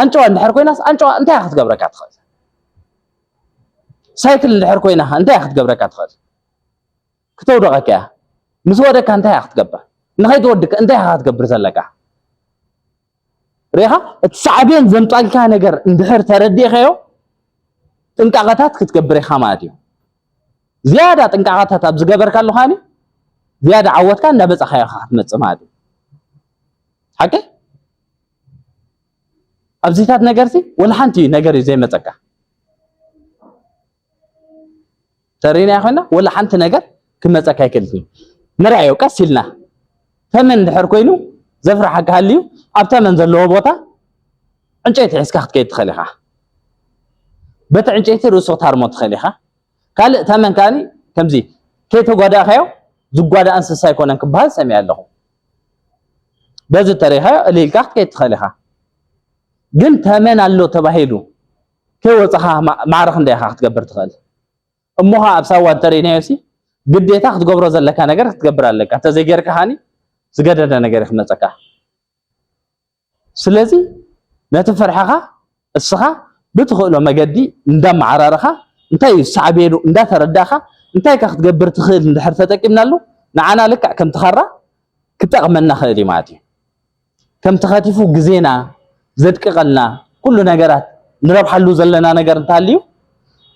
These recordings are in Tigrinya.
ኣንጨዋ እንድሕር ኮይናስ ኣንጨዋ እንታይ ክትገብረካ ትኽእል? ሳይክል እንድሕር ኮይና እንታይ ክትገብረካ ትኽእል? ክተውደቐካ እያ። ምስ ወደካ እንታይ ክትገብር? ንኸይትወድቅ እንታይ ክትገብር ዘለካ? ሪኻ? እቲ ሳዕቤን ዘምጻልካ ነገር እንድሕር ተረዲእካዮ፣ ጥንቃቐታት ክትገብር ኢኻ ማለት እዩ። ዝያዳ ጥንቃቐታት ኣብ ዝገበርካሉ ኸኣኒ፣ ዝያዳ ዓወትካ እንዳበጻኻዮ ኢኻ ክትመጽእ ማለት እዩ። ሓቂ? ኣብዚታት ነገርሲ ወላ ሓንቲ ነገር እዩ ዘይመጸካ። ተሪና ኮይና ወላ ሓንቲ ነገር ክመጸካ ኣይክእልን እዩ። ንርኣዮ ቀስ ኢልና። ተመን እንድሕር ኮይኑ ዘፍርሓካ ሃልዩ፣ ኣብ ተመን ዘለዎ ቦታ ዕንጨይቲ ሒዝካ ክትከይድ ትኽእል ኢኻ። በቲ ዕንጨይቲ ርእሱ ክትሃርሞ ትኽእል ኢኻ። ካልእ ተመን ከኣኒ ከምዚ ከይተጓዳእካዮ ዝጓዳእ እንስሳ ኣይኮነን ክበሃል ሰሚዐ ኣለኹ። በዚ ተሪኻዮ እልልካ ክትከይድ ትኽእል ኢኻ። ግን ተመን ኣሎ ተባሂሉ ከይወጻኻ ማ-፣ ማዕረ ክንደይ ኢኻ ክትገብር ትኽእል? እሞ ኸኣ ኣብ ሳዋ እንተሪእናዮሲ ግዴታ ክትገብሮ ዘለካ ነገር ክትገብር ኣለካ። እንተዘይጌርካ ከኣኒ ዝገደደ ነገር እዩ ክመጸካ። ስለዚ ነቲ ፍርሕኻ እስኻ ብትኽእሎ መገዲ እንዳመዓራረኻ እንታይ እዩ ሳዕቤኑ እንዳተረዳእኻ እንታይ ከ ክትገብር ትኽእል እንድሕር ተጠቂምናሉ ንዓና ልክዕ ከምቲ ካራ ክጠቕመና ኽእል እዩ ማለት እዩ። ከምቲ ኸቲፉ ግዜና ዘድቅቐልና ኩሉ ነገራት ንረብሓሉ ዘለና ነገር እንተሃልዩ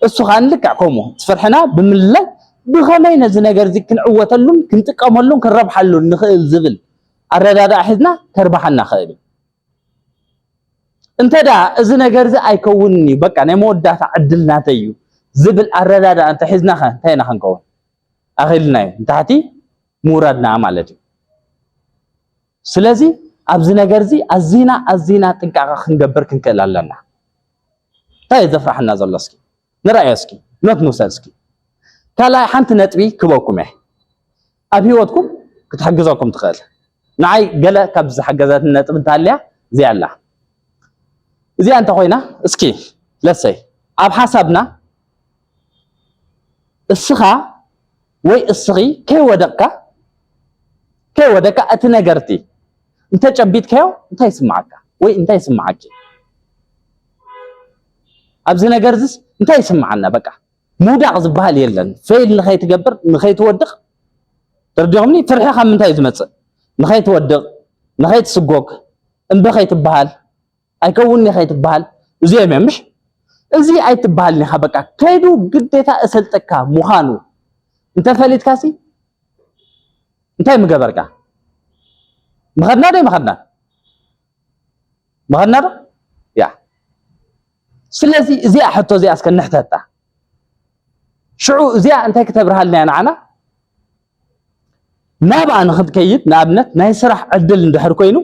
እሱ ኸኣ ልክዕ ከምኡ እቲ ፍርሕና ብምልላይ ብኸመይ ነዚ ነገር እዚ ክንዕወተሉን ክንጥቀመሉን ክንረብሓሉን ንኽእል ዝብል ኣረዳድኣ ሒዝና ከርብሓና ኽእል እዩ። እንተ ደኣ እዚ ነገር እዚ ኣይከውንን እዩ፣ በቃ ናይ መወዳእታ ዕድል ናተይ እዩ ዝብል ኣረዳድኣ እንተ ሒዝና ኸ እንታይ ኢና ክንከውን? ኣኺልና እዩ፣ ንታሕቲ ምውራድና ማለት እዩ። ስለዚ ኣብዚ ነገር እዚ ኣዚና ኣዚና ጥንቃቐ ክንገብር ክንክእል ኣለና። እንታይ እዩ ዘፍርሓና ዘሎ እስኪ ንርኣዮ እስኪ፣ ኖት ንውሰድ እስኪ። ካልኣይ ሓንቲ ነጥቢ ክበኩም እየ። ኣብ ህይወትኩም ክትሕግዘኩም ትኽእል። ንዓይ ገለ ካብ ዝሓገዘትኒ ነጥቢ እንተሃልያ እዚኣ ኣላ። እዚኣ እንተኾይና እስኪ ለሰይ ኣብ ሓሳብና እስኻ ወይ እስኺ ከይወደቕካ ከይወደቕካ እቲ ነገርቲ እንተጨቢጥካዮ እንታይ ይስምዓካ ወይ እንታይ ይስምዓኪ? ኣብዚ ነገር እዚስ እንታይ ይስምዓና? በቃ ምውዳቕ ዝበሃል የለን። ፌል ንኸይትገብር ንኸይትወድቕ ተረዲኹምኒ? ፍርሒ ካብ ምንታይ እዩ ዝመጽእ? ንኸይትወድቕ፣ ንኸይትስጎግ፣ እምቢ ከይትበሃል፣ ኣይከውንኒ ከይትበሃል እዚኦም እዮም ምሽ? እዚ ኣይትበሃልን ኢኻ በቃ ከይዱ ግዴታ እሰልጠካ ምዃኑ እንተፈሊጥካሲ እንታይ ምገበርካ? ምኸድና ዶ ኣይምኸድናን? ምኸድና ዶ? ያ ስለዚ እዚኣ ሕቶ እዚኣ እስከ ንሕተታ። ሽዑ እዚኣ እንታይ ክተብርሃልና እያ ንዓና? ናብኣ ንኽትከይድ ንኣብነት ናይ ስራሕ ዕድል እንድሕር ኮይኑ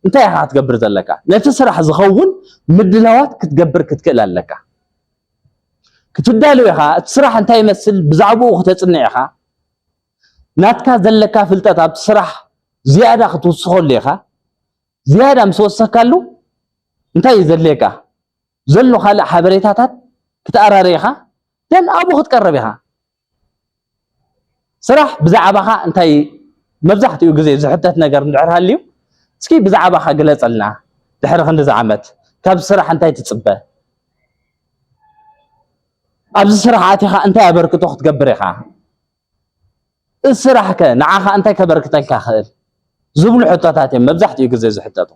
እንታይ ኢኻ ክትገብር ዘለካ? ነቲ ስራሕ ዝኸውን ምድላዋት ክትገብር ክትክእል ኣለካ። ክትዳሉ ኢኻ፣ እቲ ስራሕ እንታይ ይመስል ብዛዕባኡ ክተጽንዕ ኢኻ። ናትካ ዘለካ ፍልጠት ኣብቲ ስራሕ ዝያዳ ክትውስኸሉ ኢኻ። ዝያዳ ምስ ወሰካሉ እንታይ እዩ ዘድልየካ? ዘሎ ካልእ ሓበሬታታት ክትኣራሪ ኢኻ። ደን ኣብኡ ክትቀርብ ኢኻ። ስራሕ ብዛዕባኻ እንታይ መብዛሕትኡ ግዜ ዝሕተት ነገር እንድሕር ሃልዩ እስኪ ብዛዕባኻ ግለጸልና። ድሕሪ ክንድዚ ዓመት ካብ ስራሕ እንታይ ትጽበ? ኣብዚ ስራሕ ኣቲኻ እንታይ ኣበርክቶ ክትገብር ኢኻ? እዚ ስራሕከ ንዓኻ እንታይ ከበርክተልካ ክእል? ዝብሉ ሕቶታት እዮም መብዛሕትኡ ግዜ ዝሕተቱ።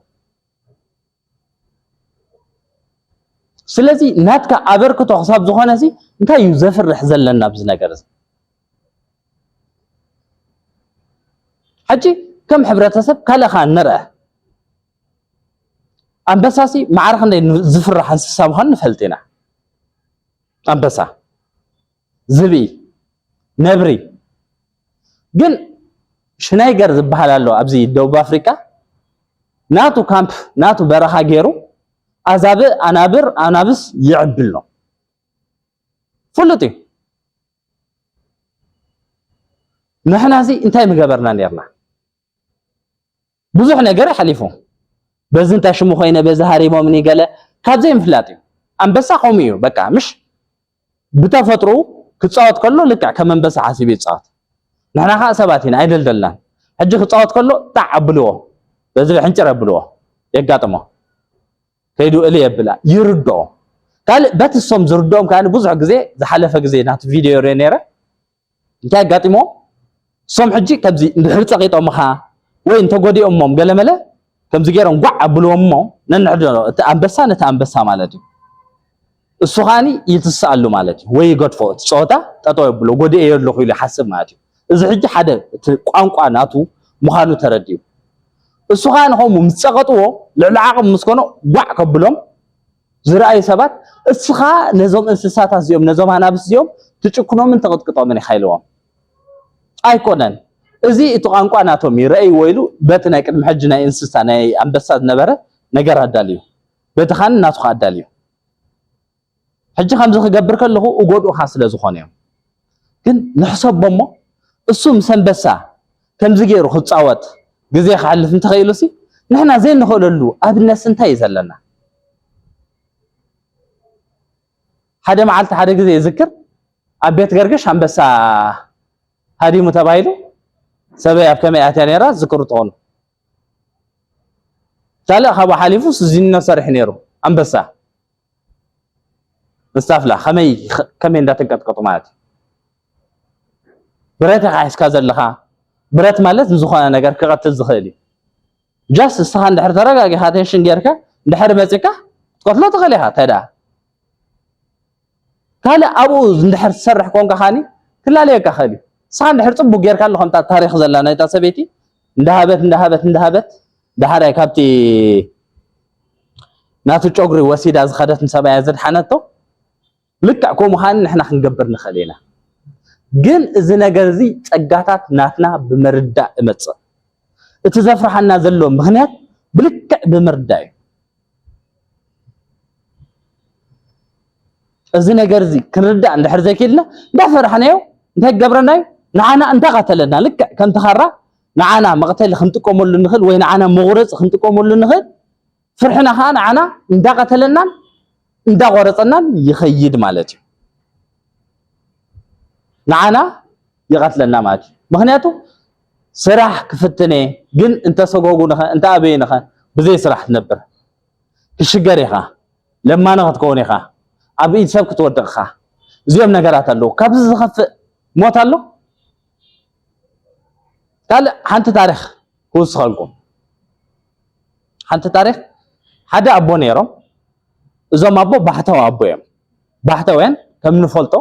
ስለዚ ናትካ ኣበርክቶ ክሳብ ዝኾነ ሲ እንታይ እዩ ዘፍርሕ ዘለና ኣብዚ ነገር እዚ? ሕጂ ከም ሕብረተሰብ ካልእኻ ንርአ። ኣንበሳሲ ማዕረ ክንደይ ዝፍራሕ እንስሳ ምዃኑ ንፈልጥ ኢና። ኣንበሳ፣ ዝብኢ፣ ነብሪ። ግን ሽናይገር ዝበሃል ኣሎ ኣብዚ ደቡብ ኣፍሪቃ ናቱ ካምፕ ናቱ በረኻ ገይሩ ኣዛብእ ኣናብር ኣናብስ ይዕብሎ ፍሉጥ እዩ። ንሕና እዚ እንታይ ምገበርና ነርና? ብዙሕ ነገር ሓሊፉ በዚ እንታይ ሽሙ ኮይነ በዚ ሃሪሞምኒ ገለ ካብ ዘይምፍላጥ እዩ። ኣንበሳ ከምኡ እዩ በቃ ምሽ ብተፈጥሮ ክፃወት ከሎ ልክዕ ከም ኣንበሳ ሓሲቡ ይፃወት። ንሕና ከዓ ሰባት ኢና ኣይደልደልናን። ሕጂ ክፃወት ከሎ ጣዕ ኣብልዎ በዚ ብሕንጭር ኣብልዎ የጋጥሞ። ከይዱ እልይ የብላ፣ ይርድኦ። ካልእ በቲ እሶም ዝርድኦም ከኣ ብዙሕ ግዜ፣ ዝሓለፈ ግዜ ናቱ ቪድዮ ይሪኦ ነይረ። እንታይ ኣጋጢሞ? እሶም ሕጂ ከምዚ እንድሕር ጸቒጦምኻ ወይ እንተጎዲኦሞም ገለመለ፣ ከምዚ ገይሮም ጓዕ ኣብልዎም እሞ፣ ነንሕድሮ እቲ ኣንበሳ ነቲ ኣንበሳ ማለት እዩ። እሱ ከኣኒ ይትስኣሉ ማለት እዩ፣ ወይ ይገድፎ፣ እቲ ጸወታ ጠጠው የብሎ፣ ጎዲኤዮ ኣለኹ ኢሉ ይሓስብ ማለት እዩ። እዚ ሕጂ ሓደ እቲ ቋንቋ ናቱ ምዃኑ ተረዲኡ። እሱ ከኣ ንኸምኡ ምስ ጸቐጥዎ፣ ልዕሊ ዓቕሙ ምስ ኮኖ ጓዕ ከብሎም ዝረኣዩ ሰባት፣ እስኻ ነዞም እንስሳታት እዚኦም፣ ነዞም ኣናብስ እዚኦም ትጭክኖምን ትቕጥቅጦምን ኢኻ ኢልዎም። ኣይኮነን። እዚ እቲ ቋንቋ ናቶም እዩ። ረእይዎ ኢሉ በቲ ናይ ቅድሚ ሕጂ ናይ እንስሳ፣ ናይ ኣንበሳ ዝነበረ ነገር ኣዳልዩ። በቲ ኻን ናቱ ኸኣ ኣዳልዩ። ሕጂ ከምዚ ክገብር ከለኹ እጎድኡኻ ስለ ዝኾነ እዮም። ግን ንሕሰቦ እሞ፣ እሱ ምስ ኣንበሳ ከምዚ ገይሩ ክጻወት፣ ግዜ ከሕልፍ እንተኸኢሉሲ፣ ንሕና ዘይንኽእለሉ ኣብነትሲ እንታይ እዩ ዘለና? ሓደ መዓልቲ ሓደ ግዜ ይዝክር፣ ኣብ ቤት ገርግሽ ኣንበሳ ሃዲሙ ተባሂሉ፣ ሰበይ ኣብ ከመይ ኣትያ ነይራ ዝዝክሩ ትኾኑ። ካልእ ካብኡ ሓሊፉ ስዚኖ ሰሪሑ ነይሩ፣ ኣንበሳ። ምስ ታፍላ ከመይ፣ ከመይ እንዳተንቀጥቀጡ ማለት እዩ። ብረት ኢኻ ሒዝካ ዘለኻ። ብረት ማለት ንዝኾነ ነገር ክቐትል ዝኽእል እዩ። ጃስት እስኻ እንድሕር ተረጋጊኻ፣ ኣቴንሽን ጌርካ እንድሕር መጺካ ክትቀትሎ ትኽእል ኢኻ። እንታይ ደኣ? ካልእ ኣብኡ እንድሕር ትሰርሕ ኮንካ ኻኒ ክላለየካ ኽእል እዩ። ንስኻ እንድሕር ጽቡቅ ጌርካ ኣሎ፣ ከምታ ታሪኽ ዘላ ናይታ ሰበይቲ እንዳሃበት፣ እንዳሃበት፣ እንዳሃበት፣ ዳሕራይ ካብቲ ናቱ ጨጉሪ ወሲዳ ዝኸደት ንሰብኣያ ዘድሓነቶ፣ ልክዕ ከምኡ ኻኒ ንሕና ክንገብር ንኽእል ኢና። ግን እዚ ነገር እዚ ጸጋታት ናትና ብምርዳእ እመጽእ። እቲ ዘፍርሓና ዘሎ ምኽንያት ብልክዕ ብምርዳእ እዩ። እዚ ነገር እዚ ክንርዳእ እንድሕር ዘይክኢልና፣ እንዳፈራሕናዮ እንታይ ክገብረና እዩ? ንዓና እንዳቐተለና፣ ልክዕ ከምቲ ኻራ ንዓና መቕተሊ ክንጥቀመሉ ንኽእል ወይ ንዓና መቑረጺ ክንጥቀመሉ ንኽእል፣ ፍርሕና ኸዓ ንዓና እንዳቐተለናን እንዳቖረጸናን ይኸይድ ማለት እዩ። ንዓና ይቐትለና ማለት እዩ። ምኽንያቱ ስራሕ ክፍትነ፣ ግን እንተሰጎጉንኸ፣ እንተኣበዩንኸ፣ ብዘይ ስራሕ ትነብር። ክሽገር ኢኻ፣ ለማኒ ክትከውን ኢኻ፣ ኣብ ኢድ ሰብ ክትወድቕ ኢኻ። እዚኦም ነገራት ኣለዉ። ካብዚ ዝኸፍእ ሞት ኣሎ? ካልእ ሓንቲ ታሪኽ ክውስኸልኩም። ሓንቲ ታሪኽ፣ ሓደ ኣቦ ነይሮም። እዞም ኣቦ ባሕታዊ ኣቦ እዮም። ባሕታውያን ከም ንፈልጦ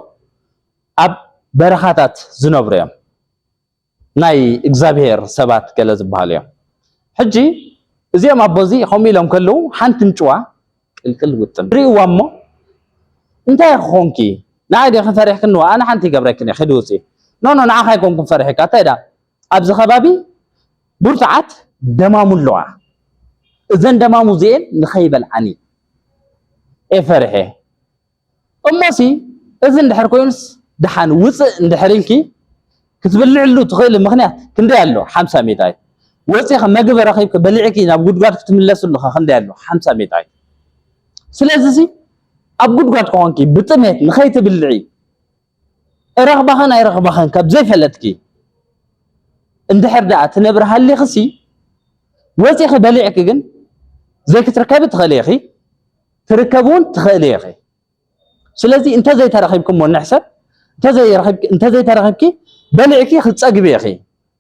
ኣብ በረኻታት ዝነብሩ እዮም። ናይ እግዚኣብሔር ሰባት ገለ ዝበሃሉ እዮም። ሕጂ እዚኦም ኣቦ እዚ ከምኡ ኢሎም ከለዉ ሓንቲ እንጭዋ ቅልቅል ውጥም ርእይዋ እሞ፣ "እንታይ ክኾንኪ? ንዓይ ዲኺ ፈሪሕክንዋ? ኣነ ሓንቲ ይገብረክን እየ፣ ኺዲ ውፂ." "ኖ፣ ኖ፣ ንዓኻ ኣይኮንኩን ፈሪሐካ። እንታይ ደኣ?" ኣብዚ ከባቢ ብርቱዓት ደማሙ ኣለዋ። እዘን ደማሙ እዚኤን ንኸይበልዓኒ እየ ፈሪሐ። እሞሲ እዚ እንድሕር ኮይኑስ፣ ደሓን ውፅእ እንድሕር ኢልኪ ክትብልዕሉ ትኽእሊ ምኽንያት ክንደይ ኣሎ? ሓምሳ ሜታዊት። ወፂኺ መግቢ ረኺብኪ በሊዕኪ ናብ ጉድጓድ ክትምለስሉ ኸ ክንደይ ኣሎ? ሓምሳ ሜታዊት። ስለዚሲ ኣብ ጉድጓድ ከኾንኪ ብጥሜት ንኸይትብልዒ፣ ረኽባኽን ኣይረኽባኽን ካብ ዘይፈለጥኪ፣ እንድሕር ደኣ ትነብሪ ሃሊኽሲ፣ ወፂኺ በሊዕኪ ግን ዘይክትርከቢ ትኽእሊ ኢኺ፣ ትርከቢ እውን ትኽእሊ ኢኺ። ስለዚ እንተዘይተረኺብክሞ ንሕሰብ፣ እንተዘይረኺብኪ፣ እንተዘይተረኺብኪ በሊዕኪ ክትጸግቢ ኢኺ።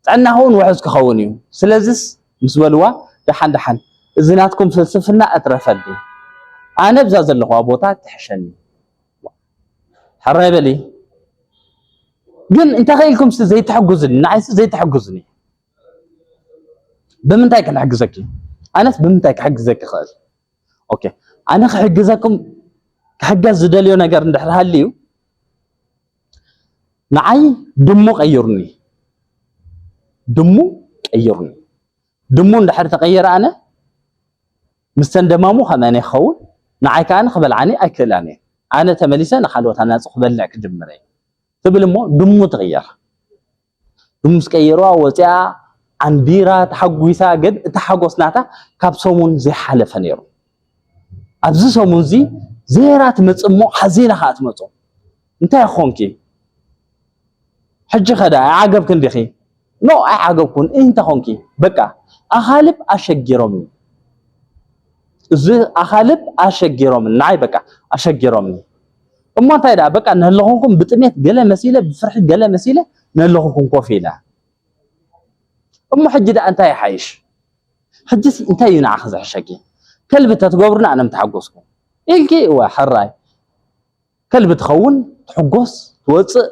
ጥዕናኺ እውን ውሑስ ክኸውን እዩ። ስለዚስ ምስ በልዋ፣ ደሓን ደሓን፣ እዚ ናትኩም ፍልስፍና እትረፈኒ። ኣነ ብዛ ዘለኹዋ ቦታ ትሕሸኒ። ሕራይ በሊ። ግን እንተኽኢልኩምሲ ዘይትሕግዙኒ፣ ንዓይሲ ዘይትሕግዙኒ። ብምንታይ ክንሕግዘኪ? ኣነስ ብምንታይ ክሕግዘኪ እኽእል? ኦኬ፣ ኣነ ክሕግዘኩም፣ ክሕገዝ ዝደልዮ ነገር እንድሕር ሃልዩ፣ ንዓይ ድሙ ቀይሩኒ። ድሙ ቀይሩኒ። ድሙ እንድሕር ተቐየረ፣ ኣነ ምስተን ደማሙ ከምኣን እየ ክኸውን፣ ንዓይ ከኣ ክበልዓኒ ኣይክእላን እየ። ኣነ ተመሊሰ ንኻልኦት ኣናጹ ክበልዕ ክጅምር እየ ትብል እሞ፣ ድሙ ትቕየር። ድሙ ምስ ቀየርዋ ወጺኣ፣ ዓንቢራ፣ ተሓጒሳ፣ ግን እቲ ሓጎስ ናታ ካብ ሰሙን ዘይሓለፈ ነይሩ። ኣብዚ ሰሙን እዚ ዘይራ ትመጽእ እሞ፣ ሓዚና ኸኣ ትመጽእ። እንታይ ኾንኪ? ሕጂ ኸ ደኣ ኣይዓገብክን ዲኺ? ኖ፣ ኣይዓገብኩን። እንታይ ኾንኪ? በቃ፣ ኣኻልብ ኣሸጊሮምኒ። እዚ ኣኻልብ ኣሸጊሮምኒ፣ ንዓይ በቃ ኣሸጊሮምኒ። እሞ እንታይ ደኣ በቃ ነለኹንኩም ብጥሜት ገለ መሲለ፣ ብፍርሒ ገለ መሲለ ነለኹንኩም ኮፍ ኢለ። እሞ ሕጂ ደኣ እንታይ ይሓይሽ? ሕጂስ እንታይ እዩ ንዓኺ ዘሕሸኪ? ከልቢ ተትገብሩና ኣነ ምተሓጎስኩ ኢልኪ፣ እወ ሕራይ። ከልቢ ትኸውን፣ ትሕጎስ፣ ትወፅእ፣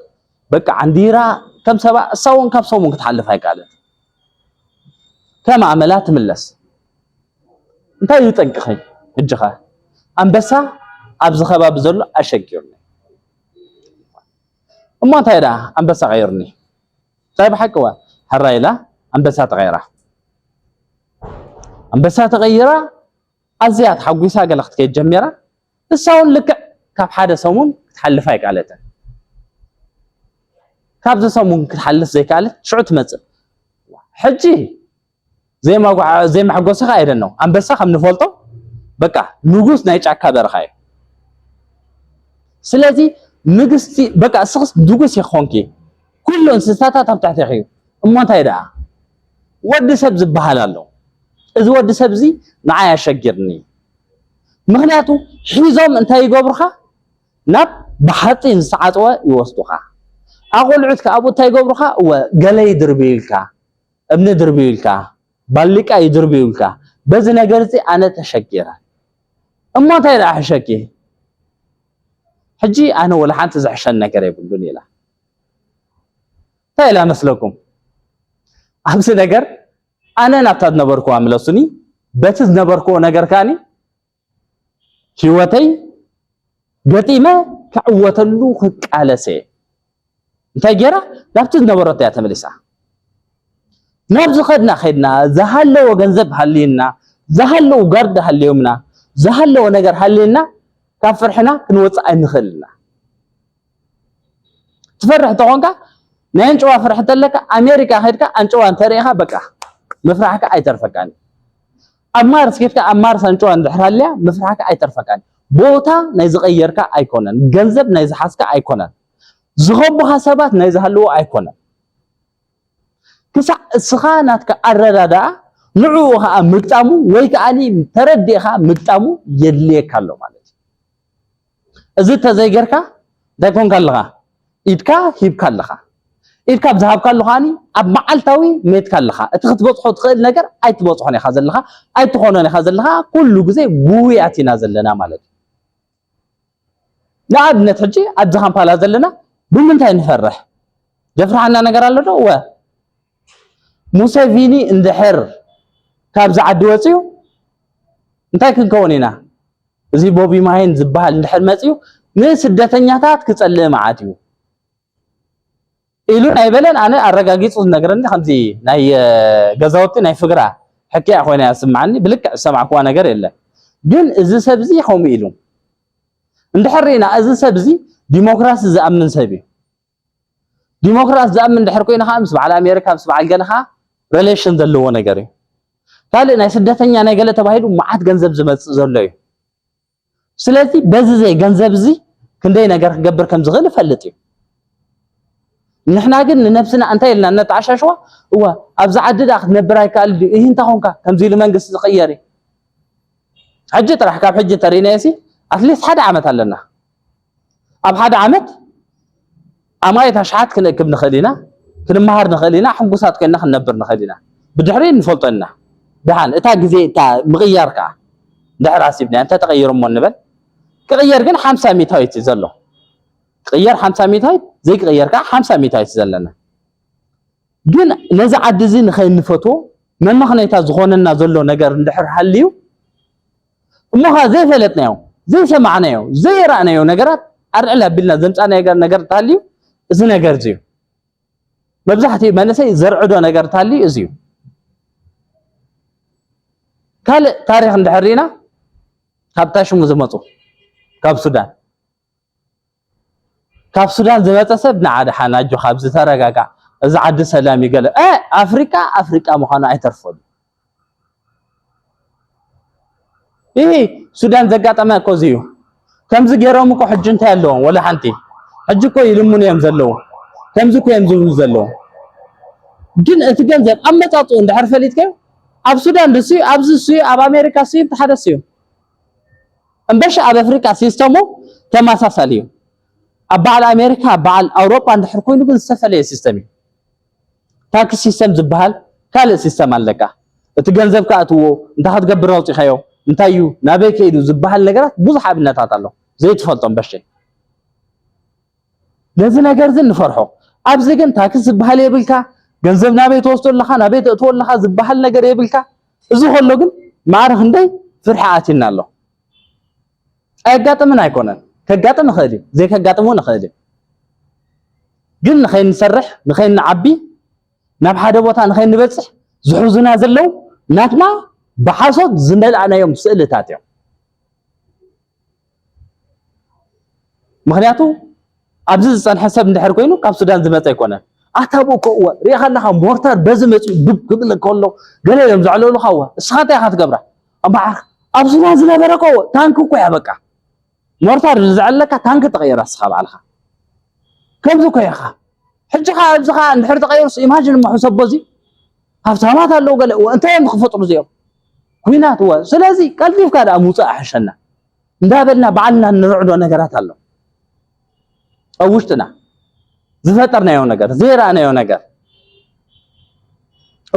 በቃ ዓንዲራ ከም ሰባ፣ እሳ እውን ካብ ሰሙን ክትሓልፍ ኣይከኣለን። ከም ኣመላ ትምለስ። እንታይ እዩ ጠንቅኺ? ሕጂኸ ኣንበሳ ኣብዚ ከባቢ ዘሎ ኣሸጊሩኒ። እሞ እንታይ ደኣ ኣንበሳ ቀይሩኒ? እንታይ ብሓቂ እዋ ሕራይ ኢላ ኣንበሳ ተቐይራ። ኣንበሳ ተቐይራ ኣዝያ ተሓጒሳ ገለ ክትከይድ ጀሚራ። እሳ እውን ልክዕ ካብ ሓደ ሰሙን ክትሓልፍ ኣይከኣለትን። ካብዚ ሰሙን ክትሓልፍ ዘይከኣለት ሽዑ ትመጽእ። ሕጂ ዘይማጓዓ-፣ ዘይመሐጎሲ ከኣ ኣይደነው። ኣንበሳ ከም ንፈልጦ በቃ ንጉስ ናይ ጫካ በረኻ እዩ። ስለዚ ንግስቲ በቃ እስኽስ ንጉስ ይኾንኪ። ኩሉ እንስሳታት ኣብ ትሕቴኺ እዩ። እሞ እንታይ ደኣ? ወዲ ሰብ ዝበሃል ኣሎ። እዚ ወዲ ሰብ እዚ ንዓይ ኣሸጊርኒ። ምኽንያቱ ሒዞም እንታይ ይገብሩኻ? ናብ ብሓፂን ዝተዓፅወ ይወስዱኻ። ኣቑልዑት ከኣ ኣብኡ እንታይ ይገብሩኻ? እወ ገለ ይድርብዩልካ፣ እምኒ ድርብዩልካ፣ ባሊቃ ይድርብዩልካ። በዚ ነገር እዚ ኣነ ተሸጊረ። እሞ እንታይ ደኣ ሕሸኪ? ሕጂ ኣነ ወላ ሓንቲ ዝሕሸን ነገር የብሉን ኢላ። እንታይ ኢላ መስለኩም? ኣብዚ ነገር ኣነ ናብታ ዝነበርኩዋ ምለሱኒ። በቲ ዝነበርኩዎ ነገር ከኣኒ ህይወተይ ገጢመ ክዕወተሉ ክቃለስ እየ። እንታይ ገይራ? ናብቲ ዝነበረቶ እያ ተመሊሳ። ናብ ዝኸድና ኸድና፣ ዝሃለወ ገንዘብ ሃልዩና፣ ዝሃለዉ ጋርድ ሃልዮምና፣ ዝሃለወ ነገር ሃልዩና፣ ካብ ፍርሕና ክንወፅእ ኣይንኽእል ኢና። ትፈርሕ ተኾንካ፣ ናይ ኣንጭዋ ፍርሒ ተለካ፣ ኣሜሪካ ኸድካ ኣንጭዋ እንተሪእኻ፣ በቃ፣ ምፍራሕካ ኣይተርፈካን። ኣብ ማርስ ኬድካ፣ ኣብ ማርስ ኣንጭዋ እንድሕር ሃልያ፣ ምፍራሕካ ኣይተርፈካን። ቦታ ናይ ዝቐየርካ ኣይኮነን፣ ገንዘብ ናይ ዝሓዝካ ኣይኮነን፣ ዝኸቡኻ ሰባት ናይ ዝሃለዎ ኣይኮነን። ክሳዕ እስኻ ናትካ ኣረዳድኣ ንዕኡ ኸኣ ምግጣሙ ወይ ከኣኒ ተረዲእኻ ምግጣሙ የድልየካ ኣሎ ማለት እዩ። እዚ እንተዘይጌርካ እንታይ ኮንካ ኣለኻ? ኢድካ ሂብካ ኣለኻ። ኢድካ ኣብ ዝሃብካሉ ከኣኒ ኣብ መዓልታዊ ሜትካ ኣለኻ። እቲ ክትበጽሖ ትኽእል ነገር ኣይትበጽሖን ኢኻ ዘለኻ፣ ኣይትኾኖን ኢኻ ዘለኻ። ኩሉ ግዜ ጉውያት ኢና ዘለና ማለት እዩ። ንኣብነት ሕጂ ኣብዚ ካምፓላ ዘለና ብምንታይ ንፈርሕ? ዘፍርሓና ነገር ኣሎ ዶ? እወ። ሙሴቪኒ እንድሕር ካብዚ ዓዲ ወፂኡ እንታይ ክንከውን ኢና? እዚ ቦቢ ማይን ዝበሃል እንድሕር መፂኡ ንስደተኛታት ክፀልእ መዓት እዩ ኢሉ ናይ በለን ኣነ ኣረጋጊፁ ዝነግረኒ ከምዚ ናይ፣ እ፣ ገዛውቲ ናይ ፍግራ ሕክያ ኮይና እያ ዝስምዓኒ። ብልክዕ ዝሰማዕክዋ ነገር የለን። ግን እዚ ሰብ እዚ ከምኡ ኢሉ እንድሕር ርኢና፣ እዚ ሰብ እዚ ዲሞክራሲ ዝኣምን ሰብ እዩ። ዲሞክራሲ ዝኣምን እንድሕር ኮይኑ ከዓ ምስ በዓል ኣሜሪካ፣ ምስ በዓል ገለ ከዓ ሬሌሽን ዘለዎ ነገር እዩ። ካልእ ናይ ስደተኛ ናይ ገለ ተባሂሉ መዓት ገንዘብ ዝመጽእ ዘሎ እዩ። ስለዚ በዚ ዘይ ገንዘብ እዚ ክንደይ ነገር ክገብር ከም ዝኽእል ይፈልጥ እዩ። ንሕና ግን ንነብስና እንታይ ኢልና እነተዓሻሽዋ? እዋ፣ ኣብዚ ዓዲ ደኣ ክትነብር ኣይከኣል ድዩ? እሂ እንተ ኾንካ ከምዚ ኢሉ መንግስቲ ዝቕየር እዩ። ሕጂ ጥራሕ ካብ ሕጂ ተሪእናዮ ሲ ኣትሊስት ሓደ ዓመት ኣለና። ኣብ ሓደ ዓመት ኣማኢት ኣሽሓት ክንእክብ ንኽእል ኢና፣ ክንመሃር ንኽእል ኢና፣ ሕጉሳት ኮይንና ክንነብር ንኽእል ኢና። ብድሕሪ ንፈልጦ ኢና። ደሓን እታ ግዜ እታ ምቕያር ከኣ ድሕር ኣሲብና እንተ ተቐይሩ እሞ ንበል። ክቕየር ግን ሓምሳ ሚእታዊት እዩ ዘሎ። ክቕየር ሓምሳ ሚእታዊት፣ ዘይክቕየር ከኣ ሓምሳ ሚእታዊት እዩ ዘለና። ግን ነዚ ዓዲ እዚ ንኸይንፈትዎ መመኽነይታ ዝኾነና ዘሎ ነገር እንድሕር ሃልዩ፣ እሞ ኸኣ ዘይፈለጥናዮ፣ ዘይሰማዕናዮ፣ ዘይረኣናዮ ነገራት ኣልዕል ኣቢልና ዘምጻእናዮ ነገር፣ ነገር እንተሃልዩ፣ እዚ ነገር እዚ እዩ። መብዛሕትኡ መንእሰይ ዘርዕዶ ነገር እንተሃልዩ እዚ እዩ። ካልእ ታሪኽ እንድሕር ርኢና፣ ካብታ ሽሙ ዝመጹ፣ ካብ ሱዳን፣ ካብ ሱዳን ዝመጸ ሰብ ንዓ ደሓን ኣጆኻ ኣብዚ ተረጋጋዕ፣ እዚ ዓዲ ሰላም እዩ ገለ። እ፣ ኣፍሪቃ፣ ኣፍሪቃ ምዃኑ ኣይተርፈሉ። ይሄ ሱዳን ዘጋጠመ እኮ እዚ እዩ። ከምዚ ገይሮም እኮ ሕጂ እንታይ ኣለዎም? ወላ ሓንቲ። ሕጂ እኮ ይልምኑ እዮም ዘለዉ። ከምዚ እኮ እዮም ዝብሉ ዘለዉ። ግን እቲ ገንዘብ ኣመጻጽኡ እንድሕር ፈሊጥካዮ፣ ኣብ ሱዳን ድስዩ፣ ኣብዚ እስዩ፣ ኣብ ኣሜሪካ እስዩ፣ እቲ ሓደ እስዩ። እምበሺ ኣብ ኣፍሪቃ ሲስተሙ ተመሳሳሊ እዩ። ኣብ በዓል ኣሜሪካ፣ ኣብ በዓል ኣውሮጳ እንድሕር ኮይኑ ግን ዝተፈለየ ሲስተም እዩ። ታክስ ሲስተም ዝበሃል ካልእ ሲስተም ኣለካ። እቲ ገንዘብ ከኣትዎ፣ እንታይ ክትገብር ኣውፂኻዮ፣ እንታይ እዩ፣ ናበይ ከይዱ ዝበሃል ነገራት ብዙሕ ኣብነታት ኣሎ ዘይትፈልጦም በሸይ። ነዚ ነገር እዚ ንፈርሖ። ኣብዚ ግን ታክስ ዝበሃል የብልካ፣ ገንዘብ ናበይ ትወስዶ ኣለኻ፣ ናበይ ተእትዎ ኣለኻ ዝበሃል ነገር የብልካ። እዚ ከሎ ግን ማዕረ ክንደይ ፍርሒ ኣትዩና ኣሎ። ኣየጋጥምን ኣይኮነን፣ ከጋጥም ይኽእል እዩ፣ ዘይከጋጥም እውን ይኽእል እዩ። ግን ንኸይንሰርሕ፣ ንኸይንዓቢ፣ ናብ ሓደ ቦታ ንኸይንበፅሕ ዝሕዙና ዘለዉ ናትና ብሓሶት ዝመልኣናዮም ስእልታት እዮም። ምኽንያቱ ኣብዚ ዝፀንሐ ሰብ እንድሕር ኮይኑ ካብ ሱዳን ዝመፀ ኣይኮነን። ኣታ ብኡ እኮ እወ ሪኢኻ ኣለኻ ሞርታር በዚ መፂኡ ዱብ ክብል ከሎ ገለ እዮም ዘዕለሉኻ እወ እስኻ እንታይ ኢኻ ትገብራ? እምበኣር ኣብ ሱዳን ዝነበረ እኮ እወ ታንኪ እኮ እያ በቃ። ሞርታር ዘዕለካ ታንኪ ተቐይራ እስኻ ባዕልኻ። ከምዚ እኮ ኢኻ። ሕጂ ኸዓ ኣብዚ ኸዓ እንድሕር ተቐይሩስ ኢማጂን እሞ ሕሰቦ እዚ ሃብታማት ኣለዉ ገለ እወ እንታይ እዮም ክፈጥሩ እዚኦም? ኲናት እወ። ስለዚ ቀልጢፍካ ደኣ ምውፃእ ኣሕሸና። እንዳበልና ባዕልና እንርዕዶ ነገራት ኣሎ ኣብ ውሽጥና ዝፈጠርናዮ ነገር ዘይረኣናዮ ነገር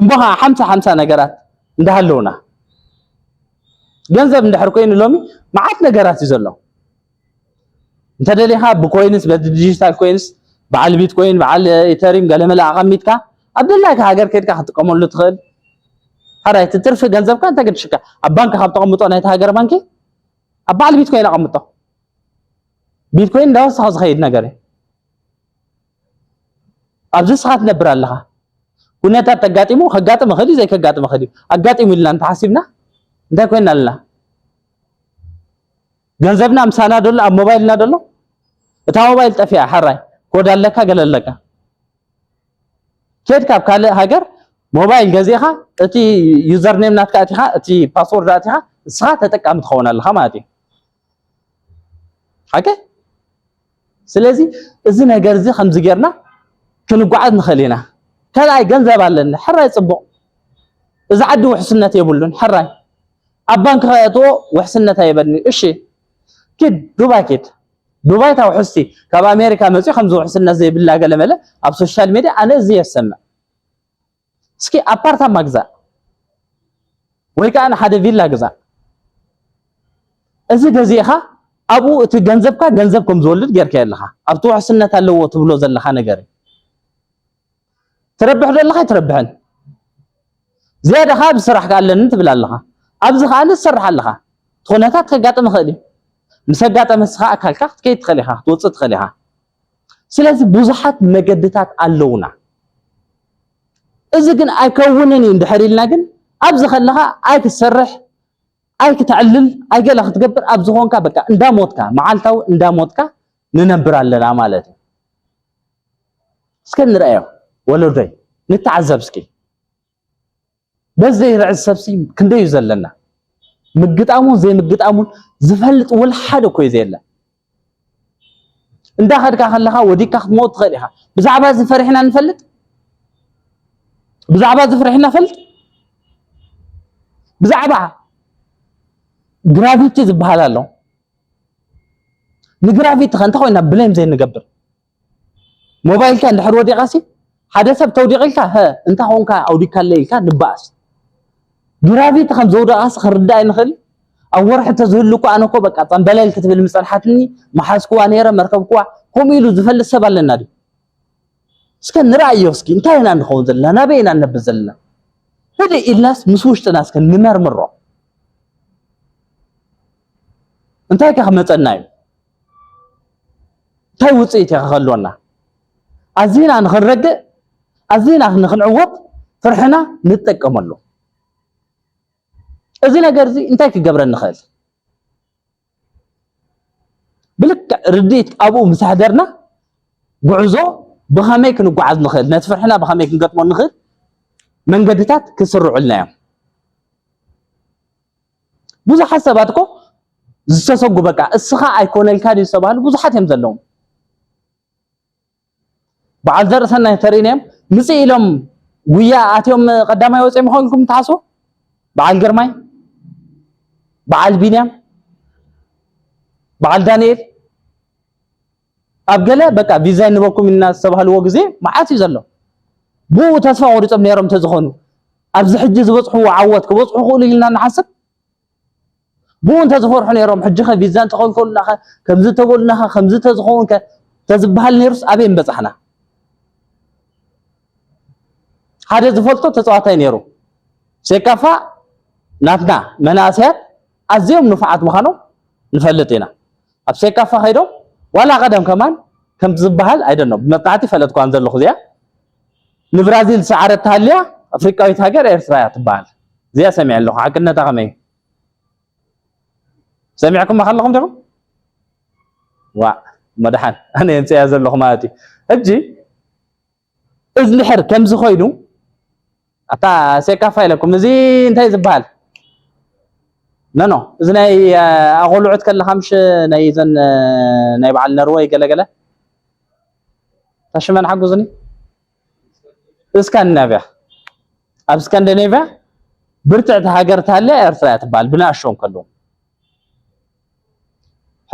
እምቦ ከዓ ሓምሳ ሓምሳ ነገራት እንዳሃለውና ገንዘብ እንድሕር ኮይኑ ሎሚ መዓት ነገራት እዩ ዘሎ እንተደሊኻ ብኮይንስ በዚ ዲጂታል ኮይንስ በዓል ቢትኮይን በዓል ኢተሪም ገለመለ ኣቐሚጥካ ኣብ ደላይካ ሃገር ከድካ ክትጥቀመሉ ትኽእል ሓራይ እቲ ትርፊ ገንዘብካ እንተ ገድሽካ ኣብ ባንክ ካብ ተቐምጦ ናይቲ ሃገር ባንኪ ኣብ በዓል ቢትኮይን ኣቐምጦ ቢትኮይን እንዳወሰኸ ዝኸይድ ነገር እዩ። ኣብዚ ንስኻ ትነብር ኣለኻ። ኩነታት ተጋጢሙ ከጋጥም ይኽእል እዩ፣ ዘይከጋጥም ይኽእል እዩ። ኣጋጢሙ ኢልና እንተሓሲብና እንታይ ኮይና ኣለና? ገንዘብና ምሳና ደሎ ኣብ ሞባይልና ደሎ እታ ሞባይል ጠፊኣ ሓራይ ኮድ ኣለካ ገለ ኣለካ ኬድ ካብ ካልእ ሃገር ሞባይል ገዚእኻ እቲ ዩዘር ኔም ናትካ ኣቲኻ እቲ ፓስወርድ ኣቲኻ ንስኻ ተጠቃሚ ትኸውን ኣለኻ ማለት እዩ ሓቂ ስለዚ እዚ ነገር እዚ ከምዚ ጌርና ክንጓዓዝ ንኽእል ኢና ካልኣይ ገንዘብ ኣለኒ ሕራይ ፅቡቕ እዚ ዓዲ ውሕስነት የብሉን ሕራይ ኣብ ባንክ ከእትዎ ውሕስነት ኣይበኒ እሺ ኪድ ዱባይ ኪድ ዱባይ እታ ውሕስቲ ካብ ኣሜሪካ መፅኡ ከምዚ ውሕስነት ዘይብላ ገለመለ ኣብ ሶሻል ሜድያ ኣነ እዚ የሰምዕ እስኪ ኣፓርታማ ግዛእ ወይ ከዓ ንሓደ ቪላ ግዛእ እዚ ገዚእኻ ኣብኡ እቲ ገንዘብካ ገንዘብ ከም ዝወልድ ጌርካዮ ኣለኻ ኣብቲ ውሕስነት ኣለዎ ትብሎ ዘለኻ ነገር እዩ ትረብሕ ዶ ኣለኻ ኣይትረብሕን ዝያዳ ከዓ ብስራሕ ከዓ ኣለኒ ትብል ኣለኻ ኣብዚ ከዓ ንትሰርሕ ኣለኻ እቲ ኩነታት ከጋጥም ይኽእል እዩ ምስ ኣጋጠመ ንስኻ ኣካልካ ክትከይድ ትኽእል ኢኻ ክትወፅእ ትኽእል ኢኻ ስለዚ ብዙሓት መገድታት ኣለውና እዚ ግን ኣይከውንን እዩ እንድሕር ኢልና ግን ኣብዚ ከለኻ ኣይክትሰርሕ ኣይክተዕልል ኣይገለ ክትገብር ኣብ ዝኾንካ በቃ እንዳሞትካ መዓልታዊ እንዳሞትካ ንነብር ኣለና ማለት እዩ እስከ ንርኣዮ ወለዶይ ንተዓዘብ እስኪ በዚ ዘይርዕድ ሰብሲ ክንደይ እዩ ዘለና ምግጣሙን ዘይምግጣሙን ዝፈልጥ ወላ ሓደ እኮ እዩ ዘየለ እንዳኸድካ ከለኻ ወዲቅካ ክትመውት ትኽእል ኢኻ ብዛዕባ እዚ ፈሪሕና ንፈልጥ ብዛዕባ እዚ ፈሪሕና ፈልጥ ብዛዕባ ግራቪቲ ዝበሃል ኣሎ ንግራቪቲ ከ እንታይ ኮይና ብሌም ዘይንገብር ሞባይልካ እንድሕር ወዲቓሲ ሓደ ሰብ ተውዲቕ ኢልካ ሀ እንታይ ኾንካ ኣውዲካለ ኢልካ ንበኣስ ግራቪቲ ከም ዘውደቓሲ ክርዳእ ኣይንኽእል ኣብ ወርሒ ተዝህሉ እኮ ኣነ እኮ በቃ ጸምበለል ክትብል ምጸንሓትኒ መሓዝክዋ ነይረ መርከብክዋ ከምኡ ኢሉ ዝፈልጥ ሰብ ኣለና ድዩ እስከ ንርኣዮ እስኪ እንታይ ኢና ንኸውን ዘለና ናበይ ኢና ንነብር ዘለና ህድእ ኢልናስ ምስ ውሽጥና እስከ ንመርምሮ እንታይ ከ ክመፀና እዩ እንታይ ውፅኢት እዩ ከህልወና ኣዚና ንክንረግእ ኣዚና ንክንዕወት ፍርሕና ንጠቀመሉ እዚ ነገር እዚ እንታይ ክገብረን ንኽእል ብልክዕ ርድኢት ኣብኡ ምስ ኣሕደርና ጉዕዞ ብኸመይ ክንጓዓዝ ንኽእል ነቲ ፍርሕና ብኸመይ ክንገጥሞ ንኽእል መንገድታት ክስርዑልና እዮም ብዙሓት ሰባት እኮ ዝተሰጉ በቃ እስኻ ኣይኮነልካን እዩ ዝተባህሉ ብዙሓት እዮም ዘለዉ በዓል ዘርእሰናይ ተርእናዮም ምፅእ ኢሎም ጉያ ኣትዮም ቀዳማይ ወፂኦም ይኾንኩም ትሓስቡ በዓል ግርማይ በዓል ቢንያም በዓል ዳንኤል ኣብ ገለ በቃ ቪዛ ንበኩም ኢና ዝተባህልዎ ግዜ መዓት እዩ ዘሎ። ብኡ ተስፋ ቆሪጾም ነይሮም እንተዝኾኑ ኣብዚ ሕጂ ዝበጽሕዎ ዓወት ክበጽሑ ክእሉ ኢልና ንሓስብ። ብኡ እንተዝፈርሑ ነይሮም ሕጂ ከ ቪዛ እንተኸልከሉና ከ ከምዚ እንተበሉና ከ ከምዚ እንተዝኸውን ከ ተዝበሃል ነይሩስ ኣበይ ምበጻሕና? ሓደ ዝፈልጦ ተጻዋታይ ነይሩ። ሴካፋ ናትና መናእሰያት ኣዝዮም ንፉዓት ምዃኖም ንፈልጥ ኢና። ኣብ ሴካፋ ከይዶም ዋላ ቀደም ከማን ከም ዝበሃል ኣይደኖ ብመጣዕቲ ፈለጥኳን ዘለኹ እዚኣ ንብራዚል ዝሰዓረት ተሃልያ ኣፍሪቃዊት ሃገር ኤርትራ እያ ትበሃል። እዚኣ ሰሚዐ ኣለኹ። ሓቅነታ ከመይ እዩ? ሰሚዕኩማ ከለኹም ዲኹም? ዋ መድሓን ኣነ የምፅያ ዘለኹ ማለት እዩ። ሕጂ እዚ ድሕር ከምዚ ኮይኑ ኣታ ሴካፋ ኢለኩም እዚ እንታይ ዝበሃል? ነኖ እዚ ናይ ኣቆልዑት ከለኻ ምሽ ናይ ዘን ናይ በዓል ነርወይ ገለገለ ታሽመን ሓጉዝኒ እስካንዲናቪያ ኣብ እስካንዲናቪያ ብርትዕቲ ሃገር ታለ ኤርትራ እያ ትበሃል ብንኣሽቶም ከለዉ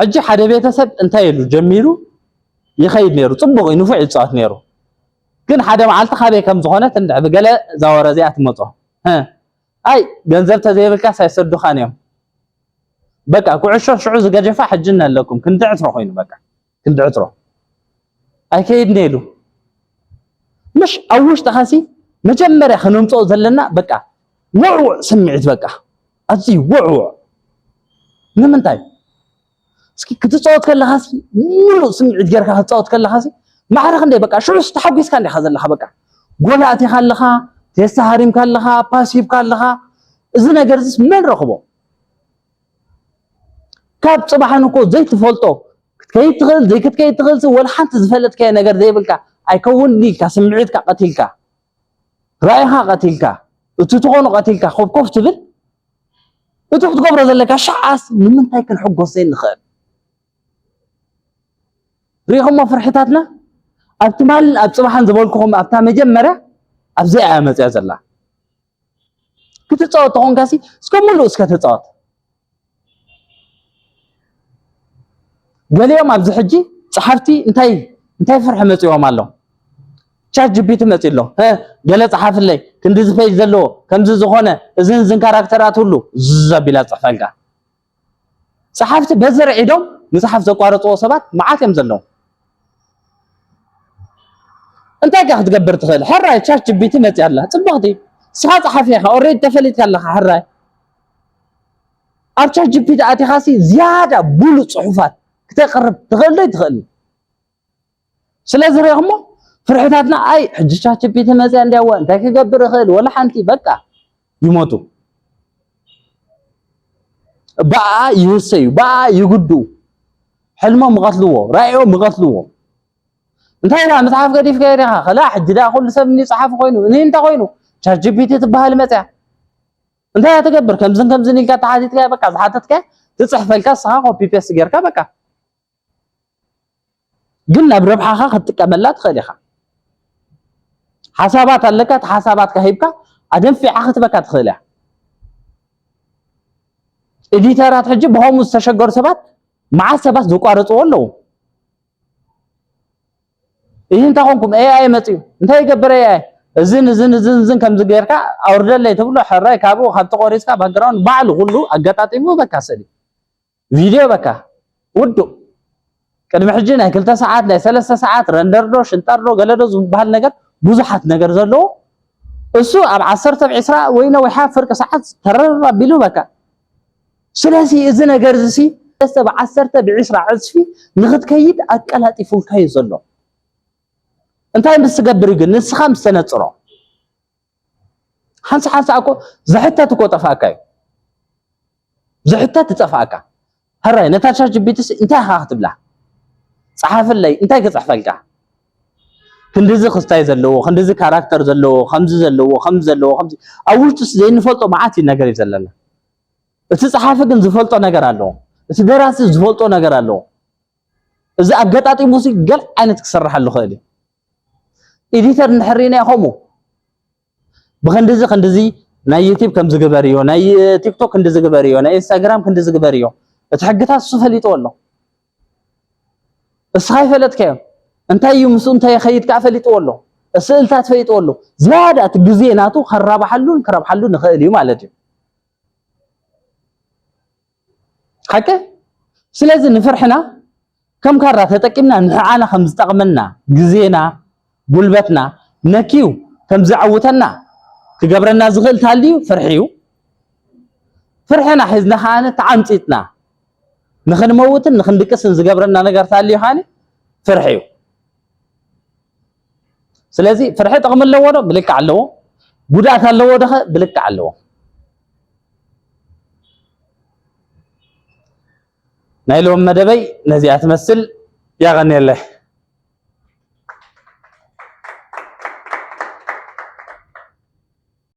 ሕጂ ሓደ ቤተሰብ እንታይ ኢሉ ጀሚሩ ይኸይድ ነይሩ ጽቡቕ እዩ ንፉዕ ይጻወት ነይሩ ግን ሓደ መዓልቲ ካበይ ከም ዝኾነት እንድዕ ብገለ ዛወረ እዚኣ ትመጾ ኣይ ገንዘብ ተዘይብልካ ሳይሰዱኻን እዮም በቃ ኩዕሾ ሽዑ ዝገጀፋ ሕጂ እናለኩም ክንዲ ዕትሮ ኮይኑ በቃ ክንዲ ዕትሮ ኣይከይድን ኢሉ ምሽ ኣብ ውሽጥኻሲ መጀመርያ ከነምፅኦ ዘለና በቃ ውዕውዕ ስምዒት በቃ ኣዝዩ ውዕውዕ ንምንታይ እስኪ ክትፃወት ከለኻሲ ሙሉእ ስምዒት ጌርካ ክትፃወት ከለኻሲ ማዕረ ክንደይ በቃ ሽዑስ ተሓጒስካ እንዲኻ ዘለኻ በቃ ጎል ኣቲኻ ኣለኻ ቴስታ ሃሪምካ ኣለኻ ፓስ ሂብካ ኣለኻ እዚ ነገር ዚስ መን ረኽቦ ካብ ፅባሕን እኮ ዘይትፈልጦ ክትከይድ ትኽእል ዘይክትከይድ ትኽእል ወላ ሓንቲ ዝፈለጥካዮ ነገር ዘይብልካ ኣይከውን ኢልካ ስምዒትካ ቀቲልካ ራእይኻ ቀቲልካ እቲ ትኾኑ ቀቲልካ ኮፍ ኮፍ ትብል እቲ ክትገብሮ ዘለካ ሸዓስ ንምንታይ ክንሕጎስ ዘይንኽእል ሪኢኹሞ ፍርሕታትና ኣብ ትማልን ኣብ ፅባሕን ዝበልኩኹም ኣብታ መጀመርያ ኣብዚኣ እያ መፅያ ዘላ ክትፃወት ተኾንካሲ እስከ ሙሉእ እስከ ተፃወት ገሊኦም ኣብዚ ሕጂ ፀሓፍቲ እንታይ እንታይ ፍርሒ መፅዎም ኣሎ ቻት ጂፒቲ መፂ ኣሎ ገለ ፀሓፍለይ ክንዲዚ ፔጅ ዘለዎ ከምዚ ዝኾነ እዝን እዝን ካራክተራት ሁሉ ዝዘቢላ ፅሕፈልካ ፀሓፍቲ በዚ ርዒዶም መፅሓፍ ዘቋረፅዎ ሰባት መዓት እዮም ዘለዉ እንታይ ካ ክትገብር ትኽእል ሕራይ ቻት ጂፒቲ መፅያ ኣላ ፅብቕቲ ስኻ ፀሓፊ ኢኻ ኦሬዲ ተፈሊጥካ ኣለኻ ሕራይ ኣብ ቻት ጂፒቲ ኣቲኻሲ ዝያዳ ብሉፅ ፅሑፋት ክተቅርብ ትኽእል ዶ ይትኽእል ስለዚ ሪኢኹሞ ፍርሕታትና ኣይ ሕጂ ቻት ጂፒቲ መፅያ እንዲያዋ እንታይ ክገብር እኽእል ወላ ሓንቲ በቃ ይሞቱ ብኣ ይህሰዩ ብኣ ይጉድኡ ሕልሞም ይቐትልዎ ራእዮም ይቐትልዎ እንታይ ኢኻ መፅሓፍ ገዲፍካዮ ዲኻ ከላ ሕጂ ደኣ ኩሉ ሰብ እንዲ ፀሓፊ ኮይኑ እኒ እንታይ ኮይኑ ቻት ጂፒቲ ትበሃል መፅያ እንታይ እያ ትገብር ከምዝን ከምዝን ኢልካ ተሓቲትካ በቃ ዝሓተትካ ትፅሕፈልካ ንስኻ ኮፒ ፔስት ጌርካ በቃ ግን ናብ ረብሓኻ ክትጥቀመላ ትኽእል ኢኻ ሓሳባት ኣለካ እቲ ሓሳባትካ ሂብካ ኣደንፊዓ ክትበካ ትኽእል እያ ኤዲተራት ሕጂ ብኸምኡ ዝተሸገሩ ሰባት መዓት ሰባት ዘቋረፅዎ ኣለዉ ይህ እንታይ ኮንኩም ኤኣይ መፅዩ እንታይ ይገብር ኤኣይ እዝን እዝን እዝን እዝን ከምዚ ጌርካ ኣውርደለይ ትብሎ ሕራይ ካብኡ ካብ ተቆሪፅካ ባክግራውንድ ባዕሉ ኩሉ ኣጋጣጢሙ በካ ስእሊ ቪድዮ በካ ውዱእ ቅድሚ ሕጂ ናይ ክልተ ሰዓት ናይ ሰለስተ ሰዓት ረንደርዶ ሽንጠርዶ ገለዶ ዝበሃል ነገር ብዙሓት ነገር ዘለዎ እሱ ኣብ ዓሰርተ ብ ዕስራ ወይ ነዊሓ ፍርቂ ሰዓት ተረር ኣቢሉ በካ ስለዚ እዚ ነገር እዚ ሲ ሰለስተ ብ ዓሰርተ ብ ዕስራ ዕፅፊ ንክትከይድ ኣቀላጢፉልካ እዩ ዘሎ እንታይ ምስ ትገብር እዩ ግን ንስኻ ምስ ተነፅሮ ሓንሳ ሓንሳ እኮ ዝሕተት እኮ ጠፋእካ እዩ ዝሕተት ትጠፋእካ ሕራይ ነታ ቻት ጂፒቲ እንታይ ኢኻ ክትብላ ፀሓፍለይ እንታይ ክፅሕፈልካ ክንድዚ ክስታይ ዘለዎ ክንድዚ ካራክተር ዘለዎ ከምዚ ዘለዎ ከምዚ ዘለዎ ከምዚ ኣብ ውሽጡ ዘይንፈልጦ መዓት እዩ ነገር እዩ ዘለና እቲ ፀሓፊ ግን ዝፈልጦ ነገር ኣለዎ እቲ ደራሲ ዝፈልጦ ነገር ኣለዎ እዚ ኣገጣጢሙ ሲ ገለ ዓይነት ክሰርሓሉ ይኽእል እዩ ኤዲተር እንድሕር ርኢናዮ ከምኡ ብኽንድዚ ክንድዚ ናይ ዩቲብ ከምዚ ግበር እዮ ናይ ቲክቶክ ክንድዚ ግበር እዮ ናይ ኢንስታግራም ክንድዚ ግበር እዮ እቲ ሕግታት እሱ ፈሊጥዎ ኣሎ እስኻ ይፈለጥካዮ እንታይ እዩ ምስኡ እንታይ ይኸይድ ከዓ ፈሊጥዎ ኣሎ። ስእልታት ፈሊጥዎ ኣሎ። ዝያዳ እቲ ግዜ ናቱ ከራባሓሉን ክረብሓሉ ንኽእል እዩ ማለት እዩ። ሓቂ? ስለዚ ንፍርሕና ከም ካራ ተጠቂምና ንዓና ከም ዝጠቕመና ግዜና፣ ጉልበትና ነክዩ ከም ዘዕውተና ክገብረና ዝኽእል ታልዩ ፍርሒ እዩ። ፍርሕና ሒዝና ከዓነ ተዓምፂጥና ንኽንመውትን ንኽንድቅስን ዝገብረና ነገር ታልዩ ከዓነ ፍርሒ እዩ። ስለዚ ፍርሒ ጥቕሚ ኣለዎ ዶ? ብልክዕ ኣለዎ። ጉድኣት ኣለዎ ዶ? ብልክዕ ኣለዎ። ናይ ሎም መደበይ ነዚኣ ትመስል። ያቐንየለይ።